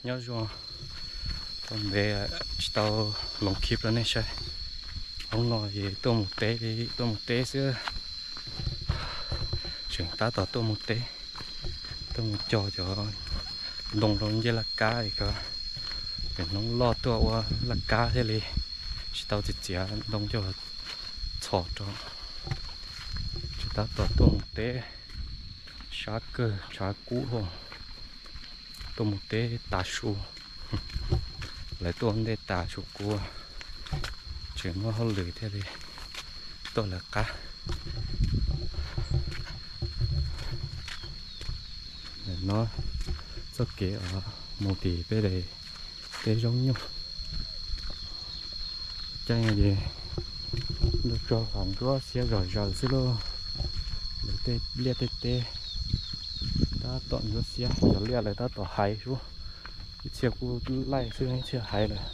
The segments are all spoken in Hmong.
Nyob zoo, tau ntev tsis tau loos khib rau nej saib. Hnub no es tuaj mus teb li, tuaj mus teb xwb. Tseem tab tom tuaj mus teb, tuaj mus cog cov ntoo rau ncej laj kab es kom hnub loj tuaj ua laj kab thiaj li tsis tau txiav txiav ntoo coj txhos rau. Tseem tab tom tuaj mus teb, sab kawg tshav kub hos. Tuaj mus teb tas su, lawv tuaj ntej tas su kuv tseem muaj hauj lwm thiaj li tuaj lawv qab. No txoj kev mus tim peb daim teb zaub nyuj. Caij no ces ntuj tsaug, hav ntsuab xiab zom zaws xwb lauj. Lawv tej liaj tej teb tab tom ntsuab xiab, cov liaj lawv tab tom hais sub, ib txhia kuj laij xwb, ib txhia hais lawm.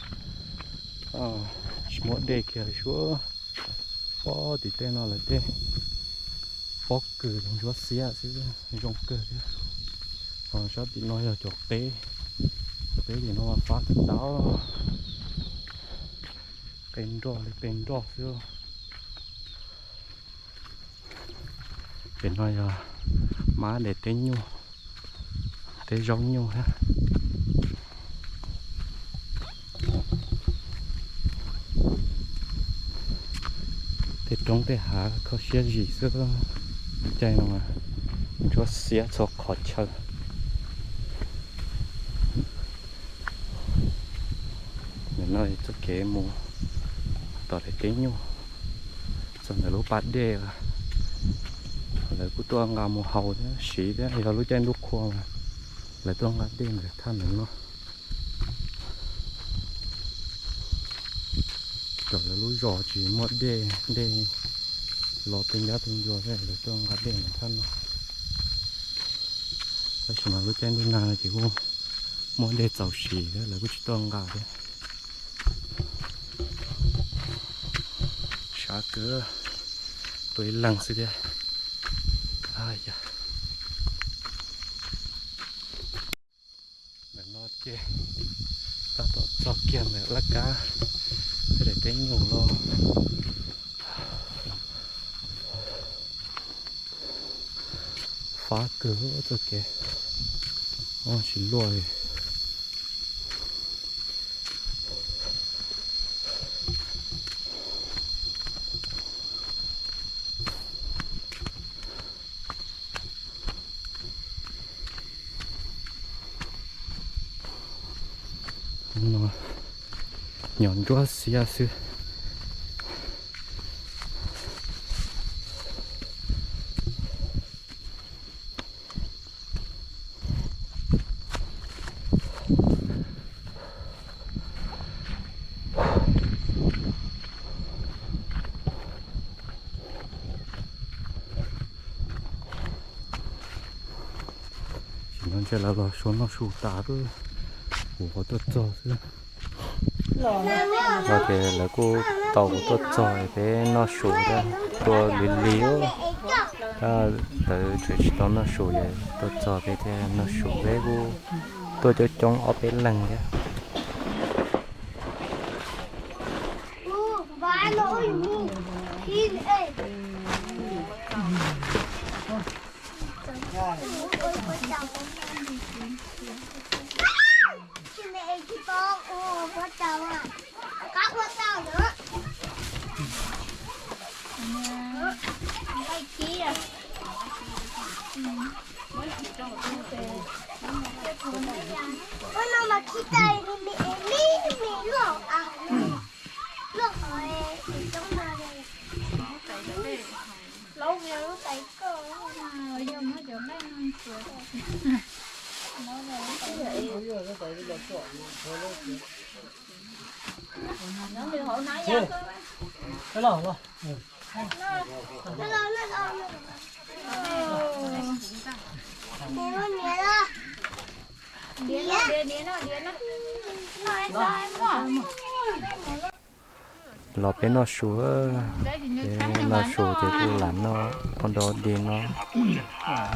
Tsis muaj dej kiag li sub. Pob tim tej no lawv tej pob kws ntsuab xiab xwb, zoo kawg thiab. Ho sab tim no yog cov qeb, cov qeb tim no mas fab tag tag, qe nroj li qe nroj xwb. Pem no yog mab daim teb nyuj, teb zaub nyuj thiab. Tej roob tej hav kho siab zim xwb, caij no mas ntsuab xiab txhua qhov chaw. Nim no txoj kev mus tom daim teb nyuj txog ntawm lub pas dej, lawv kuj tuaj nqa mus haus thiab siv thiab, yog lub caij ntuj qhua mas lawv tuaj nqa dej ntawm thaj ntawm no. Cov lawv lub zos tsis muaj dej, dej los tu ncab tu ncua thiab lawv tuaj nqa dej ntawm thaj no. Tab sis mas lub caij ntuj nag no ces kuj muaj dej txaus siv thiab, lawv kuj tsis tuaj nqa thiab. Sab kawg, tuaj ib leeg xwb thiab. Ntawm no ces tab tom txog kiag ntawm laj kab, peb daim teb nyuj los. Fab kawg txoj kev, tsis luaj li. No nyob ntsuab xiab xwb. Tam sim no ntshe lawv los suav noj su tas, kuv qhuav tuaj txog xwb. Los ces lawv kuj tau kuv tuaj txog peb noj su thiab, tuaj lig lig. Tab lawv tseem tsis tau noj su ces tuaj txog peb thiaj noj su, peb kuj tuaj coob coob ob peb leeg thiab. Los peb noj su, peb noj su ces kuj lam noj ob nrab dej no,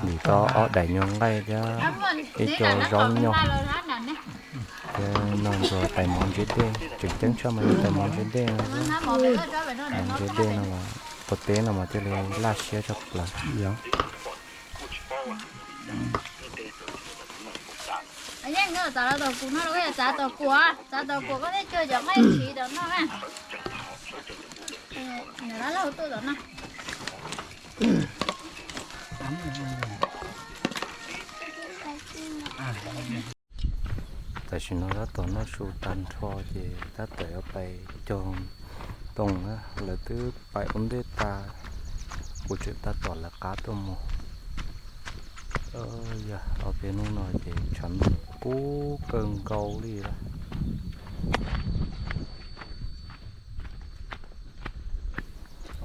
vim tau ob daim nyuag nqaij thiab ib co zaub nyuj. Thiab no ntxuag tais mov ntse dej, tseem ceeb tshaj mas yog tais mov ntse dej no. Tais mov ntse dej no mas ua teb no mas thiaj li laj siab tshaj plaws. Yeej, txav tom kuv no, txav tom kuv, txav tom kuv koj thiaj cuag cov nqaij siv tom no. Niam lab laug tuaj tom no. Tam sim no tab tom noj su tag nrho ces tab tom yuav pais cog ntoo na, lawv twb pais ua ntej tas, kuv tseem tab tom lawv qab tuaj mus. Yog ob peb hnub no ces tshav ntuj kub kawg nkaus li lawm.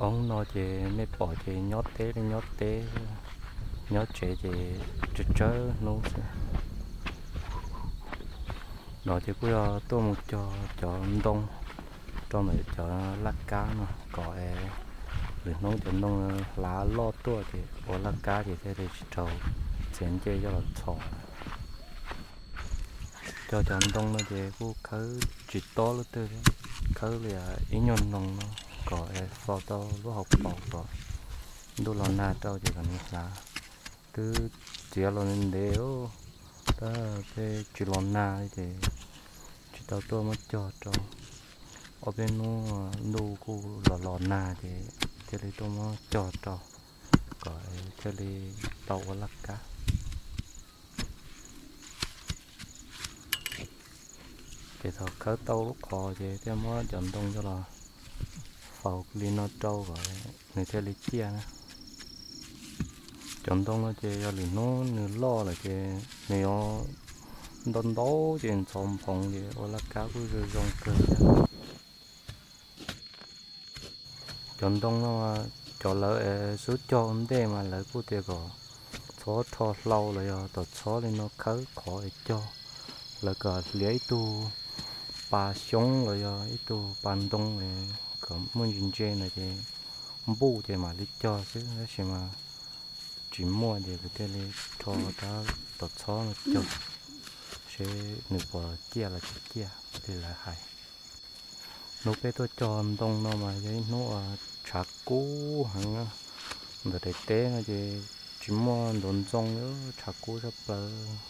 Ob hnub no ces nej pom ces nyob teb li nyob teb, nyob tsev ces tsawg tsawg hnub xwb. No ces kuj yog tuaj mus cog cov ntoo rau ntawm cov laj kab no kom lwm hnub cov ntoo hlav loj tuaj ces ua laj kab ces thiaj li tsis raug txiav ncej coj los txhom. Cog cov ntoo no ces kuj khawb tsis tob lub twg, khawb li ib nyuag noo no kom xo tau lub hauv paus kom ntuj los nag rau ces kom nws hlav. Twb txiav los ntev, tab sis tsis los nag ces tsis tau tuaj muab cog rau. Ob peb hnub ntuj kuj los los nag ces thiaj li tuaj muab cog rau kom thiaj li tau ua laj kab. Ces thaum khawb tau lub qhov ces thiaj muab cov ntoo coj los faus li no rau kom nws thiaj li ciaj na. Cov ntoo no ces yog lwm hnub nws loj lawm ces nws yuav ntau ntau ces ntxhov nphoov ces ua laj kab kuj zoo zoo kawg thiab. Cov ntoo no cov lawv xub cog ua ntej mas lawv kuj tias kom txhob rho hlau los yog tom txhob li no khawb qhov es cog, lawv kom hliav ib tug pas xyoob los yog ib tug pas ntoo kom muaj ntse ntse no ces npuj ces mam li cog xwb, tab sis mas tsis muaj ces lawv thiaj li rho rab tom txhob no cog seb nws puas ciaj los tsis ciaj li lawv hais. Hnub peb tuaj cog ntoo no mas yog ib hnub uas tshav kub heev, ntawm daim teb no ces tsis muaj ntuv ntxoo, tshav kub tshaj plaws.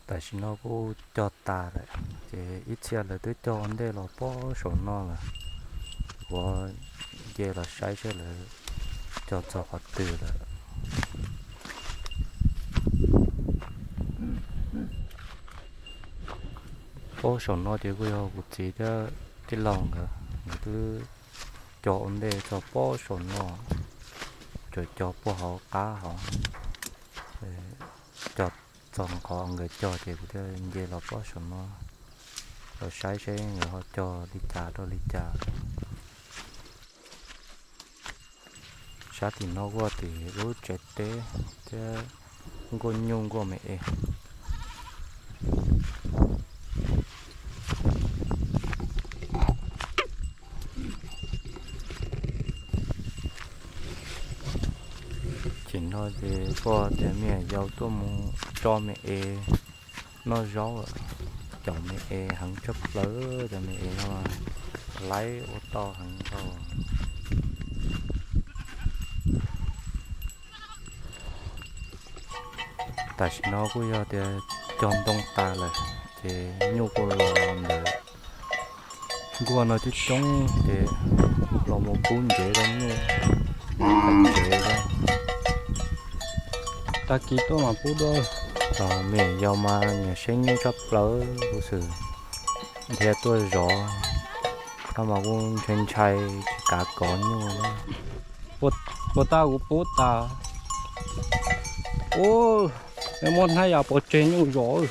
Tam sim no kuj cog tas lawm, ces ib txhia lawv twb cog ua ntej los pob saum no lawm. Kuv nce los saib seb lawv cog txog qhov twg lawm. Pob saum no ces kuj yog kuv txiv thiab tij laug nkawd, nkawd twb cog ua ntej txog pob saum no, tsuas cog puag hauv qab hauv. Cog txog qhov nkawd cog ces kuv thiaj nce los pob saum no los saib seb nkawd ho cog li cas rau li cas. Sab tim no kuj tim lub tsev teb thiab nkuaj nyuj nkuaj me es. Tim no ces kuj tias me nyuam yaus tuaj mus tso me es noj zaub lawm. Cov me es heev tshaj plaws, cov me es no laib ua tau heev nkaus. Tam sim no kuj yog tias cog ntoo tas lawm ces nyuj kuj los ntawm nkuaj no coob coob ces los mus kub ntsev rau nyuj, mus pais tsev rau. Tag kis tuaj mas pub dua. Los me nyuam yaus mas nyiam seev nyuj tshaj plaws, kuv xwm dhia tuaj zov, koj mas kuj ntshai ntshai tsis kav kov nyuj. Puas tab kuv pub tas. Ub, neb muab hnab yas pov tseg nyuj zov.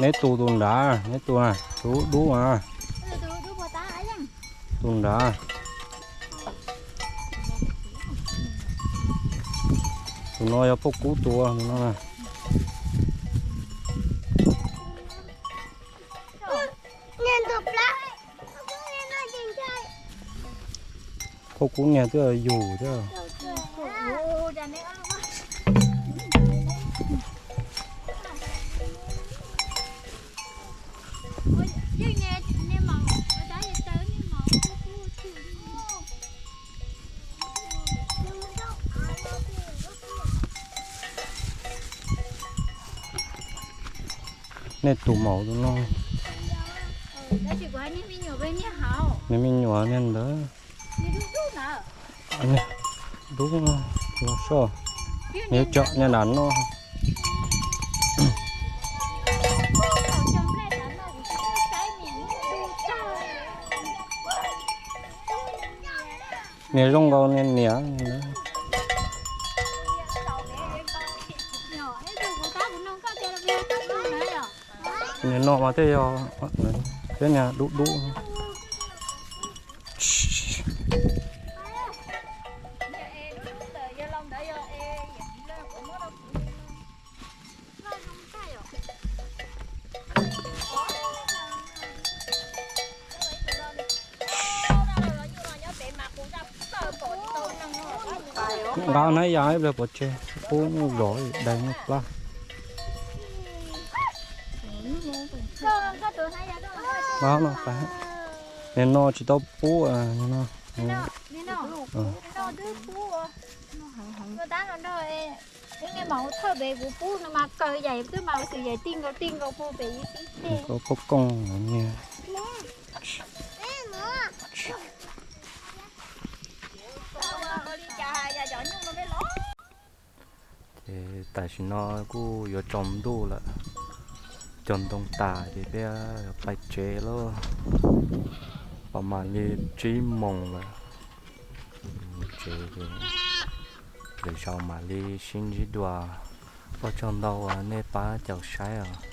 Neb tus tus nrad, neb tus na, tus dub dub na. Tus nrad. Tus no yog phauj kub tus no na. Phauj kub niag twb yug thiab. Nej tus maum tus no. Nws me nyuam niag ntawd. Dub no, no soj. Nws tsom niag nram no. Niag zoo nkaus niag niam. Niag no mas tej yog, thiab niag dub dub. Nqa hnab yas ib pliag pov tseg, pub nyuj zov dai nyuj plab. Niag no tsis tau pub no. Poj kooj niag. Ces tam sim no kuj yuav tsaus ntuj lawm, cog ntoo tas ces peb yuav pais tsev lauj. Pom mam li tsib moos lawm. Tsev ces lwm zaus mam li sib ntsib dua. Ua tsaug ntau uas nej pab caum saib os.